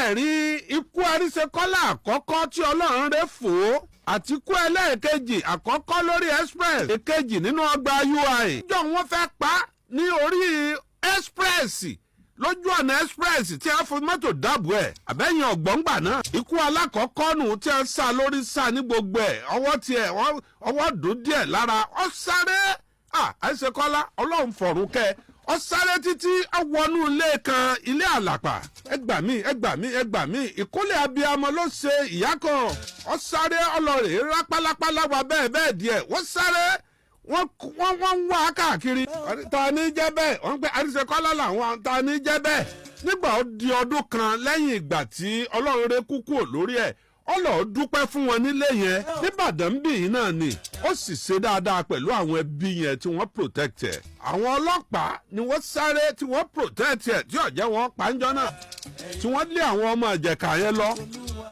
Ẹ rí ikú Àríṣekọ́lá àkọ́kọ́ tí Ọlọ́run rẹ̀ fò ó àti ikú ẹlẹ́ẹ̀kejì, àkọ́kọ́ lórí express, èkejì nínú ọgbà UI. Jọ wọ́n fẹ́ pa ní orí express, lójú ọ̀nà express tí a fi mọ́tò dáàbò ẹ̀ àbẹ́yìn ọ̀gbọ́ngbà náà. Ikú alákọ̀ọ́kọ́ nù tí a sá lórí, sá ní gbogbo ẹ̀, ọwọ́ tiẹ̀ ọwọ́ dùn díẹ̀ lára. Ọ sáré, Àríṣekọ́lá, Ọlọ́run fọ̀run kẹ́. Ọ sáré títí ọ wọnú ilé kan, ilé àlàpà. Ẹ gbà mí, ẹ gbà mí, ẹ gbà mí! Ìkólẹ̀ abiyamọ ló ṣe ìyá kan. Ọ sáré ọlọ́rẹ̀ rápálápálá wa bẹ́ẹ̀ bẹ́ẹ̀ díẹ̀. Wọ́n sáré, wọ́n ń wá káàkiri. Ta ni jẹ́ bẹ́ẹ̀? Wọ́n ń pẹ́ Àríṣekọ́lá làwọn. Ta ni jẹ́ bẹ́ẹ̀? Nígbà ó di ọdún kan lẹ́yìn ìgbà tí Ọlọ́run rẹ̀ kú kúrò lórí ẹ̀, ọlọ́ọ̀ dúpẹ́ fún wọn nílé yẹn nìbàdàn bí yìí náà ni. Ó sì ṣe dáadáa pẹ̀lú àwọn ẹbí yẹn tí wọ́n protect ẹ̀. Àwọn ọlọ́pàá ni wọ́n sáré tí wọ́n protect ẹ̀, tí ọ̀jẹ̀ wọn pàǹjọ́ náà, tí wọ́n lé àwọn ọmọ ìjẹ̀ka yẹn lọ.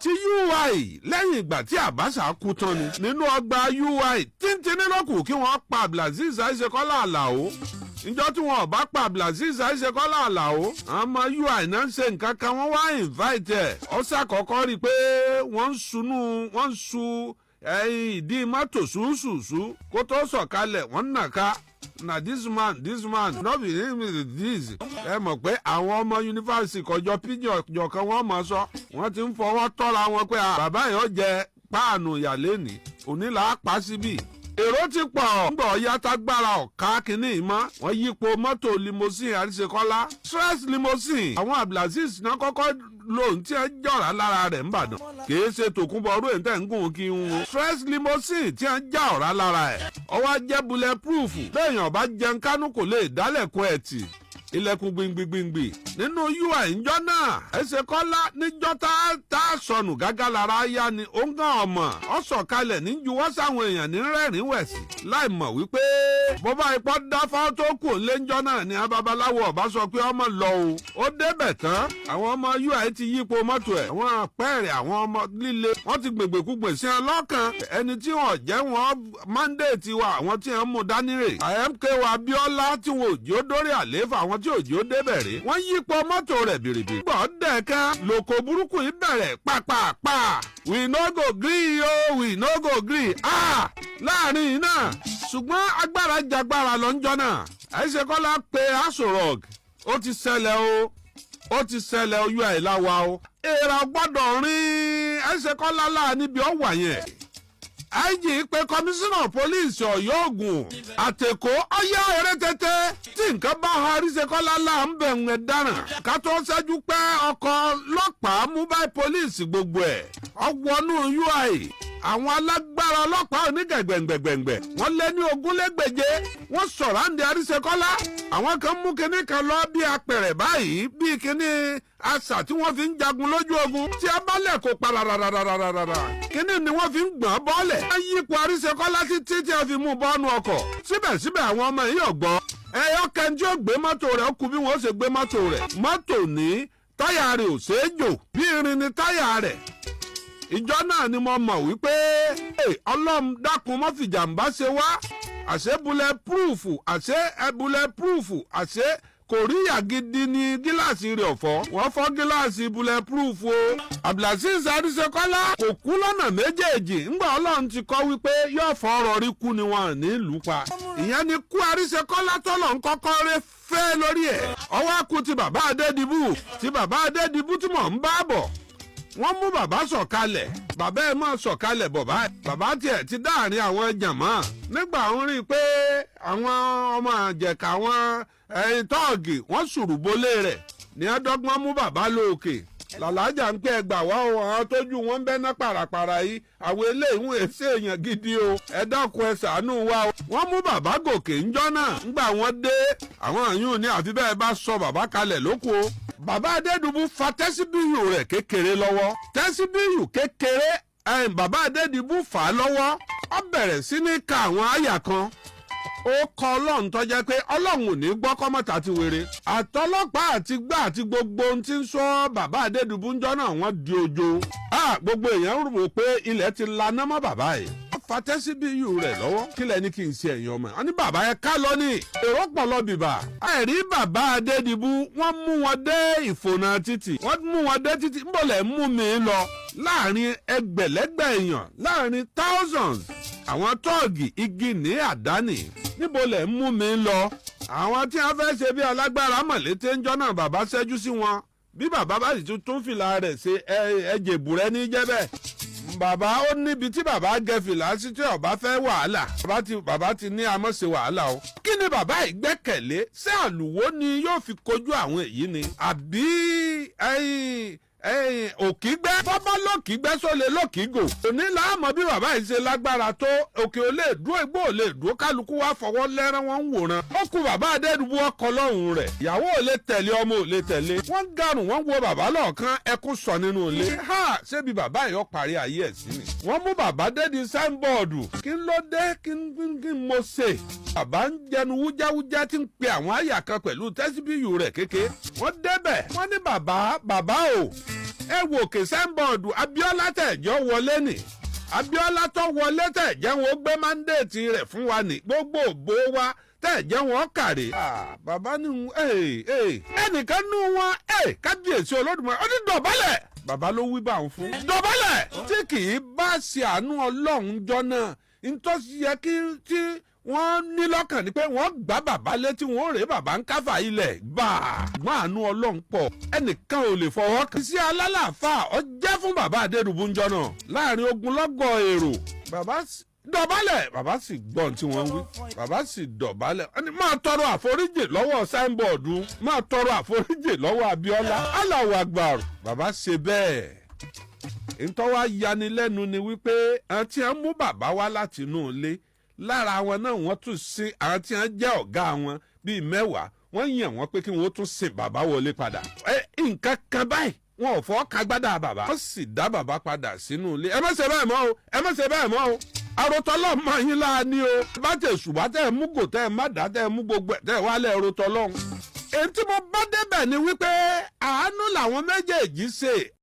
Tí UI, lẹ́yìn ìgbà tí Abacha kú tán ni, nínú ọgbà UI tíntìní lókù kí wọ́n pa Abdulaziz Àríṣekọ́lá Àlàó. Ìjọ tí wọn ò bá pa Abdulaziz Àríṣekọ́lá Àlàó, àwọn ọmọ UI náà ń ṣe nǹkan kan, wọ́n wá invite ẹ̀. Ó ṣàkọ́kọ́ rí i pé wọ́n ń sunú, wọ́n ń su ẹyin ìdí mọ́tò ṣùṣùṣù kó tó sọ̀kalẹ̀. Wọ́n ń nàka na this man, this man no be him this. Ẹ mọ̀ pé àwọn ọmọ yunifásitì kọjọ píjọ kan, wọ́n mọ̀ sọ, wọ́n ti ń fọwọ́ tọ́ra wọn pé bàbá yẹn ó jẹ páànù ìyàlẹ́nì òní là á pa síbì. Èrò ti pọ̀. Ńgbọ̀ yàtàgbára ọ̀ká kínní mọ́, wọ́n yípo mọ́tò limousine Àríṣekọ́lá, stress limousine. Àwọn Abdulaziz náà kọ́kọ́ lóhun tí ẹ jọ̀rá lára rẹ̀ ńbàdàn, kìí ṣe tòkunbọ̀ ọdún èyí tẹ̀ ń gùn kí n wo stress limousine tí ẹ já ọ̀rá lára ẹ̀. Ọwọ́ jẹ́ bullet proof. Bẹ́ẹ̀yàn bá jẹun kánú, kò lè dálẹ̀kùn ẹ̀ tì, ilẹ̀kùn gbìngbìngbìngbì nínú UI ńjọ́ náà. Àríṣekọ́lá níjọ́ tá a sọnù gágá lára yá ni ó ń gàn ọmọ ọ sọ̀kalẹ̀ ní juwọ́ sáwọn èèyàn ní rẹ́rìn wẹ̀sì, láì mọ̀ wípé bó bá ipò dáfá tó kù ńlẹ́ náà ni ababaláwo ọba sọ pé ọmọ lọ o. Ó débẹ̀ tán, àwọn ọmọ UI ti yípo mọ́tò ẹ̀. Àwọn àpẹẹrẹ àwọn ọmọ líle wọ́n ti gbègbèkúgbè sí ẹ lọ́kàn. Ẹni tí wọ́n jẹ́ wọn mandate wa, àwọn tí wọ́n mú dání rè MKO Abiola, tí wọn ò jẹ́ ó dórí àlééfà, àwọn tí ò jẹ́ ó débẹ̀ rè. Wọ́n yípo mọ́tò rẹ̀ bìrìbìrì. Gbọ́ dẹ̀kan lòkò burúkú yìí bẹ̀rẹ̀ pàpàpà. "We no go gree o, we no go gree." Ah, láàrin yìí náà, ṣùgbọ́n agbára jagbára lọ́njọ́ náà. Àríṣekọ́lá pé Aso Rock, ó ti ṣẹlẹ̀ o, ó ti ṣẹlẹ̀ ojú àìláwa o. Èèrà gbọ́dọ̀ rin Àríṣekọ́lá láà níbi ọ̀wà yẹn. IG pé kọmíṣánná pólíìsì Ọ̀yọ́, Ògùn àtẹ̀kọ́, ọ̀yá eré tètè. Tí nǹkan bá ha Àríṣekọ́lá là ń bẹ̀ ń dáràn. Ká tó ṣẹ́jú pé ọkọ̀ ọlọ́pàá, mobile police, gbogbo ẹ̀ ọwọ́nú UI. Àwọn alágbára ọlọ́pàá onígẹ̀gbẹ̀ngbẹ̀gbẹ̀ngbẹ̀, wọ́n lé ní ogúnlẹ́gbèje, wọ́n sọ̀rọ̀ àǹdí Àríṣekọ́lá. Àwọn kan mú kinní kan lọ bí apẹ̀rẹ̀ báyìí, bí kinní asà tí wọ́n fi ń jagun lójú ogun, tí a bá lẹ̀ kó parararararara, kinní ni wọ́n fi ń gbọ̀n bọ́ọ̀lẹ̀. Wọ́n yípo Àríṣekọ́lá títí tí a fi mú bọ́ọ̀nù ọkọ̀. Síbẹ̀síbẹ̀, àwọn ọmọ yìí ọ̀gbọ́n ẹ̀yọ́ kẹ́ńtì ó gbé mọ́tò rẹ̀, ó kú bí wọ́n ṣe gbé mọ́tò rẹ̀. Mọ́tò ní táyà rẹ̀ ò ṣeé jò, bí irin ni táyà rẹ̀. Ìjọ náà ni mo mọ̀ wípé Ọlọ́run dákun mọ́ fìjàmbá ṣe wá. Àṣé bullet proof, àṣé bullet proof, àṣé kòríyà gidi ni gíláàsì rẹ̀ ọ̀fọ́. Wọ́n fọ́ gíláàsì bullet proof o. Abdulaziz Arisekola kò kú lọ́nà méjèèjì. Ńgbà Ọlọ́run ti kọ́ wípé yóò fọ́ ọ̀rọ̀ rí kú ni wọn ní ìlú pa. Ìyẹn ni kú Arisekola tọ́lọ̀ ń kọ́kọ́ rẹ́ fẹ́ lórí ẹ̀. Ọwọ́ kú ti bàbá Adédìbú, ti bàbá Adédìbú tí mò ń bá bọ̀. Wọ́n mú bàbá sọ̀kalẹ̀. Bàbá ẹ̀ máa sọ̀kalẹ̀ bọ̀ báyìí. Bàbá tiẹ̀ ti dáàrin àwọn jàmọ́ nígbà ń rí i pé àwọn ọmọ àjẹkà, àwọn ẹ̀yìn tọ́ọ̀gì, wọ́n sùrùbólé rẹ̀ ní ẹ̀dọ́gbọ́n mú bàbá lóòkè. Làlájà ń pẹ́ ẹgbà wá o, àwọn tójú wọn ń bẹ́ ná pàràpàrà yìí, àwọn eléyìí ń èsì èèyàn gidi o, ẹ dákun, ẹ ṣàánú wa o. Wọ́n mú bàbá gòkè ńjọ́ náà. Ńgbà wọ́n dé, àwọn àyùn ní àfi bẹ́ẹ̀ bá sọ bàbá kalẹ̀ lóko. Bàbá Adédùbú fa tẹ́síbíyù rẹ̀ kékeré lọ́wọ́, tẹ́síbíyù kékeré ẹ̀yìn bàbá Adédùbú fà á lọ́wọ́. Ó bẹ̀rẹ̀ sí ní ka àwọn àyà kan, ó kọ Ọlọ́run tó jẹ́ pé Ọlọ́run ò ní gbọ́ kọ́mọ́tà ti wéré. Àtọlọ́pàá àti gbá àti gbogbo ohun tí ń sọ bàbá Adédùbú ńjọ́ náà, wọ́n di ojo. Gbogbo èèyàn rò pé ilẹ̀ ti laná mọ́ bàbá yìí. Wọ́n fa. fa tẹ́síbíyù rẹ̀ lọ́wọ́. Kí lẹ ní kí n ṣe, ẹ̀yin ọmọ ẹ̀? Wọ́n ní bàbá yẹn ká lọ ní èrò pọ̀ lọ bìbà. Ẹ̀rí bàbá Adédìbú, wọ́n mú wọn dé ìfònà títì, wọ́n mú wọn dé títì. Ń bọ̀ lẹ̀ mú mi lọ láàrin ẹgbẹ̀lẹ́gbẹ̀ èèyàn, láàrin thousands, àwọn tọ́ọ̀gì, igi ní àdáni, níbo lẹ̀ ń mú mi lọ? Àwọn tí wọ́n fẹ́ ṣe bí alágbára mọ̀lété ń jọ́ náà, bàbá ṣẹ́jú sí wọn. Bí bàbá bá sì tún tún fìlà rẹ̀ ṣe, ẹ̀jẹ̀ bùrẹ́ ní jẹ́ bẹ́ẹ̀. Bàbá ó níbi tí bàbá gẹ fìlà sí tí ọba fẹ́ wàhálà. Bàbá ti ní amọ̀ṣe wàhálà o. Kí ni bàbá yìí gbẹ́kẹ̀lé? Ṣé àlùwò ni yóò fi kojú àwọn èyí ni, àbí ẹ̀yìn òkígbẹ́? Bọ́bá lókígbẹ́, sólè lókígò. Òní láàmú bí bàbá yìí ṣe lágbára tó. Òkè ò lè dúró, igbó ò lè dúró, kálukú wá fọwọ́ lẹ́rán, wọn ń wòran. Ó kú bàbá Adédùbú, ọkọ lọ́hùn rẹ̀. Ìyàwó ò lè tẹ̀lé, ọmọ ò lè tẹ̀lé. Wọ́n garùn, wọ́n wo bàbá lọ́ọ̀kan, ẹkún sọ nínú ilé. Ha, ṣébi bàbá yìí ó parí ayé ẹ̀ sí ni? Wọ́n mú bàbá dé di signboard. Kí ló dé? Kí n mo ṣe? Bàbá ń jẹnu wújáwújá tí ń pe àwọn àyà kan pẹ̀lú tẹ́síbíyù rẹ̀ kéke. Wọ́n débẹ̀, wọ́n ní, "Bàbá, bàbá o, ẹ wò òkè signboard. Abíọ́lá tẹ̀jọ́ wọlé nì, Abíọ́lá tó wọlé tẹ̀jẹ́ wọn ó gbé mandate rẹ̀ fún wa ní gbogbo òbó wa tẹ̀jẹ́ wọn kàrí." Bàbá ní ẹnìkan nú wọn, kábíyèsí Olódùmarè, ó ní dọ̀bálẹ̀. Bàbá ló wí bá òun fún dọ̀bálẹ̀. Tí kì í bá ṣe àánú Ọlọ́run jọ náà, ntọ́sí yẹ kí tí wọ́n ní lọ́kàn ni pé wọ́n gbá bàbá létí, wọ́n rèé bàbá ń káfà ilẹ̀ gbà. Gbọ́n àánú Ọlọ́run pọ̀, ẹnìkan ò lè fọwọ́ kàn. Sí alálàáfà ọ jẹ́ fún bàbá Adédùbú ńjọ náà láàrin ogunlọ́gọ̀ èrò. Bàbá dọ̀bálẹ̀, bàbá sì gbọ́n tí wọ́n ń wí, bàbá sì dọ̀bálẹ̀. Wọ́n ní máa tọrọ àforíjì lọ́wọ́ signboard, máa tọrọ àforíjì lọ́wọ́ Abíọ́lá. Allahu Akbar, bàbá ṣe bẹ́ẹ̀. Ntọ́wá yanilẹ́nu ni wípé àwọn tí wọ́n mú bàbá wá láti inú ilé, lára wọn náà wọ́n tún sí àwọn tí wọ́n jẹ́ ọ̀gá wọn bíi 10, wọ́n yàn wọ́n pé kí wọ́n tún sin bàbá wọlé padà. Ẹ nǹkan kan báyìí, wọn ò fọ́ kagbádà bàbá, wọ́n sì dá bàbá padà sínú ilé. Ẹ má ṣe bẹ́ẹ̀ mọ́ o, ẹ má ṣe bẹ́ẹ̀ mọ́ o. Àròtọ́lọ́ mọ yín láà ní o. Bá tẹ̀ ṣùgbọ́n tẹ̀ mú gò, tẹ̀ má dá, tẹ̀ mú gbogbo ẹ̀, tẹ̀ wá lẹ̀ rotọ́lọ́hún. Èyí tí mo bá débẹ̀ ni wípé àánú làwọn méjèèjì ṣe.